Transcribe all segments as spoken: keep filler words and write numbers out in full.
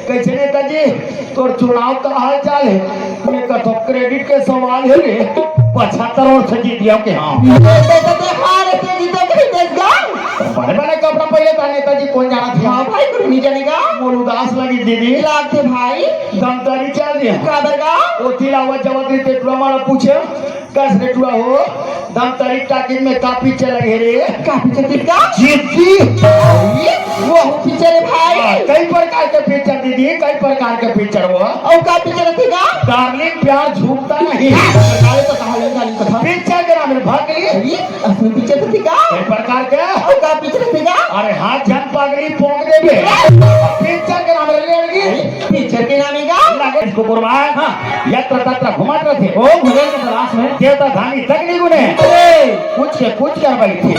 कइसे नेताजी, तोर चुनाव का हाल चाल हे? मैं कथों credit के सवाल हे रे, पचहत्तर वर्ष जीत गया के हाँ। ये तो, तो, तो हार के जीतो कहीं देश गा। बड़े बड़े कपड़ा पहले था नेताजी, कौन जाना था? हाँ भाई, कोई नहीं जानेगा। मोर उदास लगी दीदी। लागथे भाई। दमतारी चल दे। काबर गा? ओती लावत जवत री ते टुरा मारा पूछे, कस रे टुरा हो, दमतारी टाकिज में का पिक्चर लगे रे? का पिक्चर किसका? जिद्दी। ये वो पिक्चर है भाई। हाँ, कई प्रकार के पिक्चर दीदी, कई प्रकार के पिक्चर हो। और का पिक्चर है का? डार्लिंग प्यार झूठता नहीं। अरे तो कहा ले, डार्लिंग कथा। पिक्चर के नाम है भागली। ये असली पिक्चर है का? कई प्रकार के। और का पिक्चर है का? अरे हाथ झन पागली पोंक देबे। पिक्चर के नाम है रेड़गी। पिक्चर के नाम है का? लगे कुकुर मार। हाँ। यत्र तत्र घुमत रहिथे। ओ, भजन के तलाश में। देवता धामी तक नहीं गुने। अरे। कुछ के कुछ कर बैठे।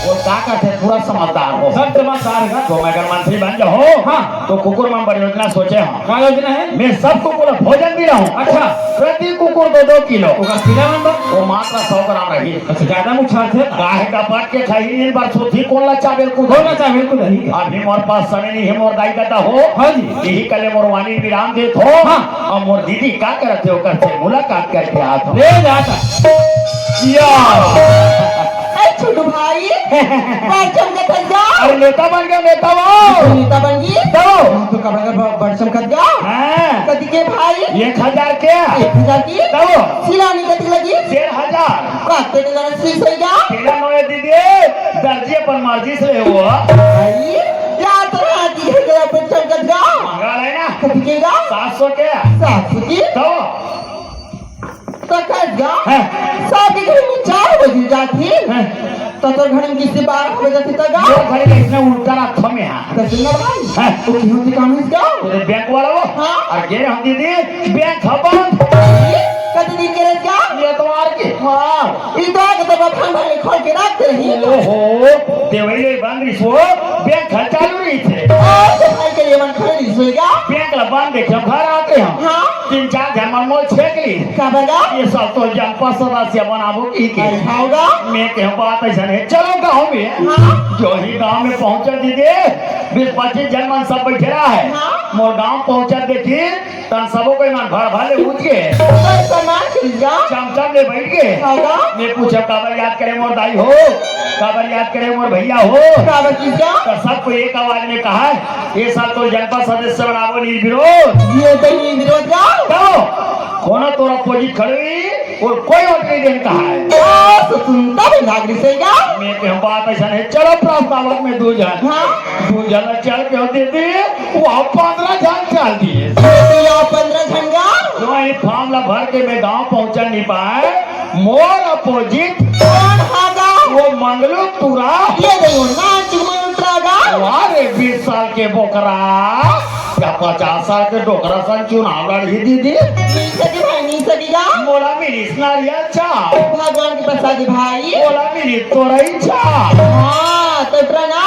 वो का कहते पूरा समझदार हो। सब समझदार का। तो मैं अगर मंत्री बन जाओ। हाँ। तो कुकुर मन पर योजना सोचे हो। का योजना है? मैं सब कुकुर ला भोजन दिलाहूँ। अच्छा। प्रति कुकुर दो दो किलो। ओकर सीधा नंबर। वो मात्र सौ ग्राम रही। अच्छा, ज्यादा मुछार थे। काहे का पाट के खाई इन बार सोथी कोन ला चाबेल कुकुर। कोन ला चाबेल कुकुर नहीं। अभी मोर पास समय नहीं है, मोर दाई दादा हो। हाँ जी। यही कले मोर वाणी विराम देत हो। हाँ। अब मोर दीदी का करत हे, ओकर से मुलाकात करके आत हो। ले जाता। या। ए छोटू भाई, बड़ चमकत हस गा। अरे नेता बन गया, नेता हो। नेता बन गई? तो? हाँ, तो कपड़ा का ब-, बड़ चमकत गा। हाँ। कति के भाई? एक हजार के। एक हजार की? तो? सिलानी कति लगी? डेढ़ हजार। काते के लगा सी सही गा? तेरा नोए दीदी, दर्जी अपन मर्जी से ले वो। भाई, या तो हाथी के गला पे चमकत गा। महंगा है ना? कति के गा? सात सौ के। सात सौ की? तो? तो कस गा? हाँ। शादी घर में चार बजे जाती। हाँ। तो तोर घर में किसी बारह बजे जाती तो गा? वो घर में इसने उल्टा रखा में हाँ। तो सुन ना भाई। हाँ। वो की होती काम इसका? वो तो बैंक वाला वो। हाँ। और गे हम दीदी, बैंक खपन। कति दिन के रह गा? ये तो आर के। हाँ। ई तो आके तो बखान भाई खोल के रख दे रही। ओहो, देवई ले बंद रिसो, बैंक घर चालू रही थे। ओ, तो भाई के ये मन खड़े रिसो गा? बैंक ला बंद देखे, घर आते हैं। हाँ। तीन चार झन मन मोल छेक ली। काबर गा? ये सब तो जनपद सदस्य बनाबो की के। अरे हाँ गा। मैं कहूँ बात ऐसा नहीं, चलो गाँव में। हाँ। जो ही गाँव में पहुँचा दीदी, बीस पच्चीस झन मन सब बैठे रहा है। हाँ। मोर गाँव पहुँचा देखी, तन सबो कोई मन भर भर ले उठ के। तो सम्मान करी गा। चमचम ले बैठ के। हाँ गा। मैं पूछा काबर याद करे मोर दाई हो, काबर याद करे मोर भैया हो। काबर किस गा? तो सबको एक आवाज में कहा, ये साल तो जनपद सदस्य बनाबो निर्विरोध। ये तो निर्विरोध गा। तो कोनो तोर opposite खड़ी और कोई वोट नहीं देन कहा है। ओ, तो सुनता भी नागरिक से गा। मैं कहूँ बात ऐसा नहीं, चलो प्रस्तावक में दू झन। हाँ। दू झन चल के होती थी, वो पन्द्रह झन चल दिए। ये तो या पन्द्रह झन गा। जो ये form ला भर के मैं गाँव पहुँचा नहीं पाए, मोर opposite कौन हा गा? वो मंगलू टुरा। ये देखो, नाच मंगलू टुरा गा। वाह रे, बीस साल के बोकरा, या पचास साल के डोकरा सन चुनाव लड़ही दीदी। नहीं सकी भाई, नहीं सकी गा। मोला मिलिस नारियल छाप। भगवान के प्रसाद भाई। मोला मिलिस तोरई छाप। हाँ, तो टुरा ना,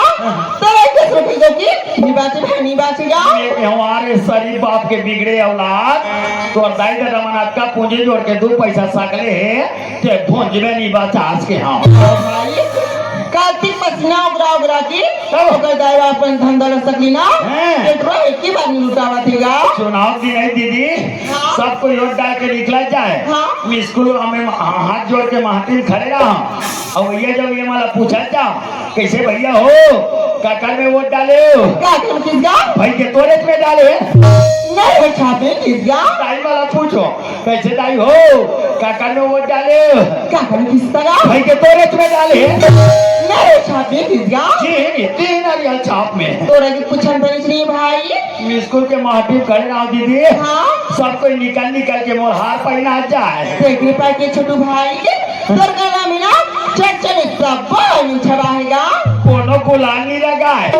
तो एक दूसरे की जो की, नहीं बाची भाई, नहीं बाची गा। ये हमारे शरीफ बाप के बिगड़े औलाद, तोर दाई ददा मन अतका पूंजी जोड़ के दू पैसा सकले हे, ते भोंज में नहीं बचास के हम। भाई, कातिक पसीना उगरा उगरा के, तब? ओकर दाई बाप अपन धन दौलत सकली ना, हैं। पेटवा एक ही बार नहीं लुटावा थी गा। चुनाव की नहीं दीदी, हाँ। सबको वोट डाल के निकला जाए। हाँ। मैं स्कूल में हाथ जोड़ के महती में खड़े रहा, और ये जब ये मला पूछा जा, कैसे भैया हो, काकर में वोट डाले हो? काकर में किस गा? भाई के तोरे में डाले। नहीं, वो छापे किस गा? ताई वाला पूछो, कैसे दाई हो, काकर में वोट डाले हो? काकर में किस गा? भाई के तोरे में डाले। नहीं, वो छापे किस गा? जी, तीन नारियल छाप में। तोरा की पूछन बनी नहीं भाई। स्कूल के महती खड़े रहो दीदी। हाँ। सब कोई निकल निकल के मोर हार पहना जाए। देख रे पाके छोटू भाई, तोर गला में ना चट चट सब बाल छबाहेगा। कोनो गुलाल नहीं लगाए,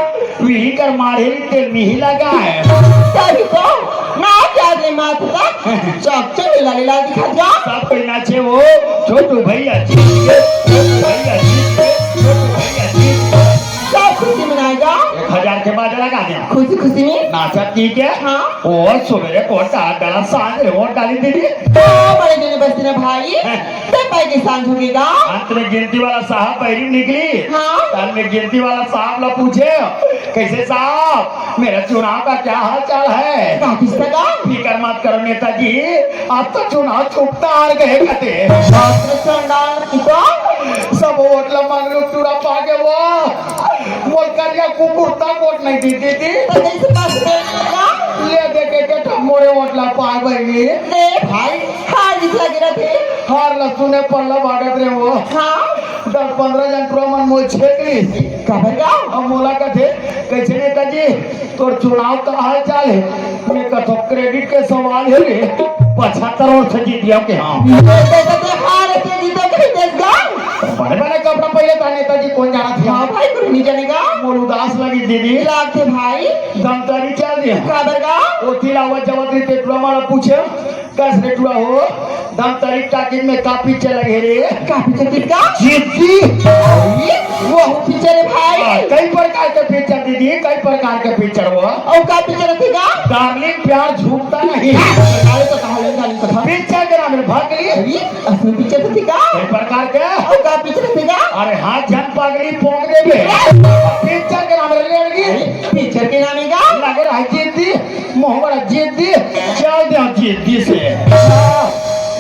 मिही कर मारे तेल मिही लगाए। तभी तो ना क्या दे माथ तक चक चक लीला लीला दिखा जा। सब कोई नाचे वो, छोटू भैया जी के, छोटू भैया जी के, छोटू भैया जी के। सब खुशी मनाएगा। एक हजार के बाजा लगा दिया। खुशी खुशी में। नाचत की के? हाँ। ओ, सुबेरे कोट डाल डाला, सांझ रे वोट डाली दीदी। ओ, बड़े दिन बस्ती ना भाई। हैं? तब भाई के सांझ होगी गा। अंत में गिनती वाला साहब बहरी निकली। हाँ। तब में गिनती वाला साहब ला पूछे, "कैसे साहब, मेरा चुनाव का क्या हाल चाल है?" का किसका गा? "फिकर मत करो नेताजी, अब तो चुनाव छुपता हार गए कते।" बाप रे, चंडाल की तो। सब वोट ला मंगलू टूरा पागे वो। मोर करिया कुकुर तक वोट नहीं दी दीदी। तो कैसे पास देगा? ले दे के के ठा मोरे वोट ला पाए बहिनी। रे भाई, हार जीत लगे रहते। हार ला सुने पल्ला भागत रे वो। हाँ। दस पंद्रह जन टूरा मन मोर छेक ली। काबर गा? अब मोला कथे, "कैसे नेताजी, तोर चुनाव का हाल चाल है?" मैं कथो, "क्रेडिट के सवाल है रे, पचहत्तर वर्ष जीत गया के हम।" ये तो कहते हार के जीते कहीं देश गा। बड़े बड़े कपड़ा पहले था नेताजी, कौन जाना था? हाँ भाई, कोई नहीं जानेगा। मोर उदास लगी दीदी। लागते भाई। दमतारी चल दिया। काबर गा? ओती लावत जवत री ते टूरा मन ला पूछे, "कस रे टूरा हो, दमतारी टाकिज में का पिक्चर लगे रे?" का पिक्चर किसका? जिद्दी। अरे, वो पिक्चर है भाई। हाँ, कई प्रकार के पिक्चर दीदी, कई प्रकार के पिक्चर वो। और का पिक्चर है का? डार्लिंग प्यार झूठता नहीं। अरे तो कहा ले जानी कथा। पिक्चर के नाम है भागली। अरे, असली पिक्चर है का? कई प्रकार के। और का पिक्चर है का? अरे हाँ, झन पागली पोंग देबे। पिक्चर के नाम है लेड़गी। अरे, पिक्चर के नाम है का? लगे रहा जिद्दी। मोहम्मद जिद्दी, चल दे जिद्दी से।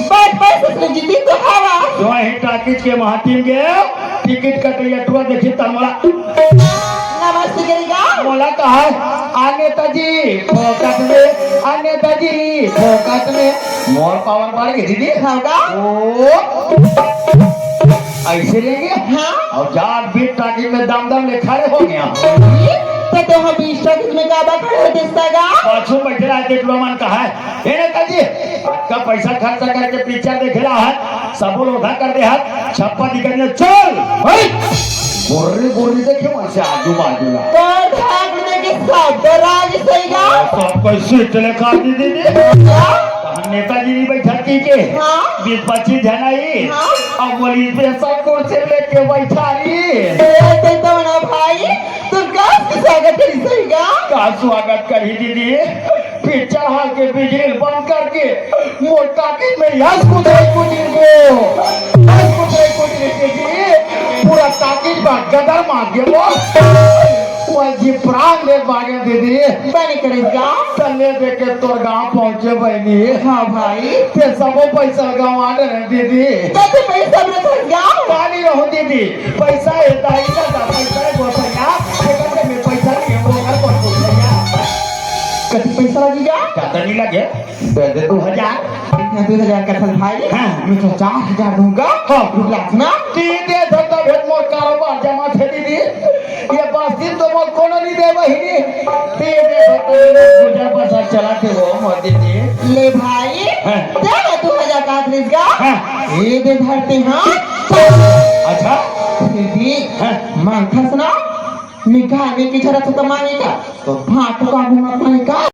बस, बस, उसने जिद्दी तो हवा। तो ही टाकिज के महातीम के टिकट कटैया टूरा देखी त मोला नमस्ते करेगा। मोला कहा, "आ नेताजी, फोकट में, आ नेताजी, फोकट में।" मोर पावर बढ़ गई दीदी। होगा। ओ। ऐसे लेंगे? हाँ। और जाट बीट टाकिज में दम दम ले खड़े हो गया। तो, तो हम बीच टाकिज में काबर खड़े हो देस्ता गा? पाछू बैठे रहा, देख लो मन कहा है। ए नेताजी, अतका पैसा खर्च करके पिक्चर देखे ला है, सबो लोधा कर दे है, छप्पा दिखा दिया, चल। भाई, गोरी गोरी देखे मन से आजू बाजू ला। तो धाक में के सब तो राज सही गा? सब कोई सीट ले खा दी दीदी। हाँ। तो हम नेताजी नहीं बैठा की के? हाँ। बीस पच्चीस जन आई। हाँ। अब बोली, "पैसा कुर्सी लेके बैठा रही।" ए, ते तो ना भाई, तू का स्वागत करी सही गा? का स्वागत करी दीदी? पिक्चर हॉल के बिजली बंद करके मोर टाकिज में यस कुतरे कुतरे को, यस कुतरे कुतरे के जी, पूरा टाकिज में गदर मार दिया वो। वो जी प्राण ले भागे दीदी। बने करेगा। तले देके तोर गांव पहुंचे बहिनी। हाँ भाई। ते सबो पैसा गंवा डरे दीदी। तो ते पैसा में फंस गया। पानी रहूं दीदी। पैसा है, दाई का पैसा है, गोसैया। ये करके मैं पैसा नहीं है, वो घर पर गोसैया। कति पैसा लगेगा? ज्यादा नहीं लगे। दे दे दो हजार। इतना दो हजार का था भाई। हाँ। मैं तो चार हजार दूंगा। हाँ। रुक ला ना। दे दे, धंधा भेद मोर कारोबार जमा थे दीदी। ये बस्ती तो मोर कोनो नहीं दे बहिनी। दे दे, धंधा भेद गुजर बसर चला थे वो मोर दीदी। ले भाई, हाँ। दे ना दो हजार का आखिरी का। हाँ। ये दे धरते हाँ। अच्छा। फिर भी हाँ। मांगता सुना, निकालने की जरूरत हो तो मांगेगा, तो भाटो का घूमत नहीं का।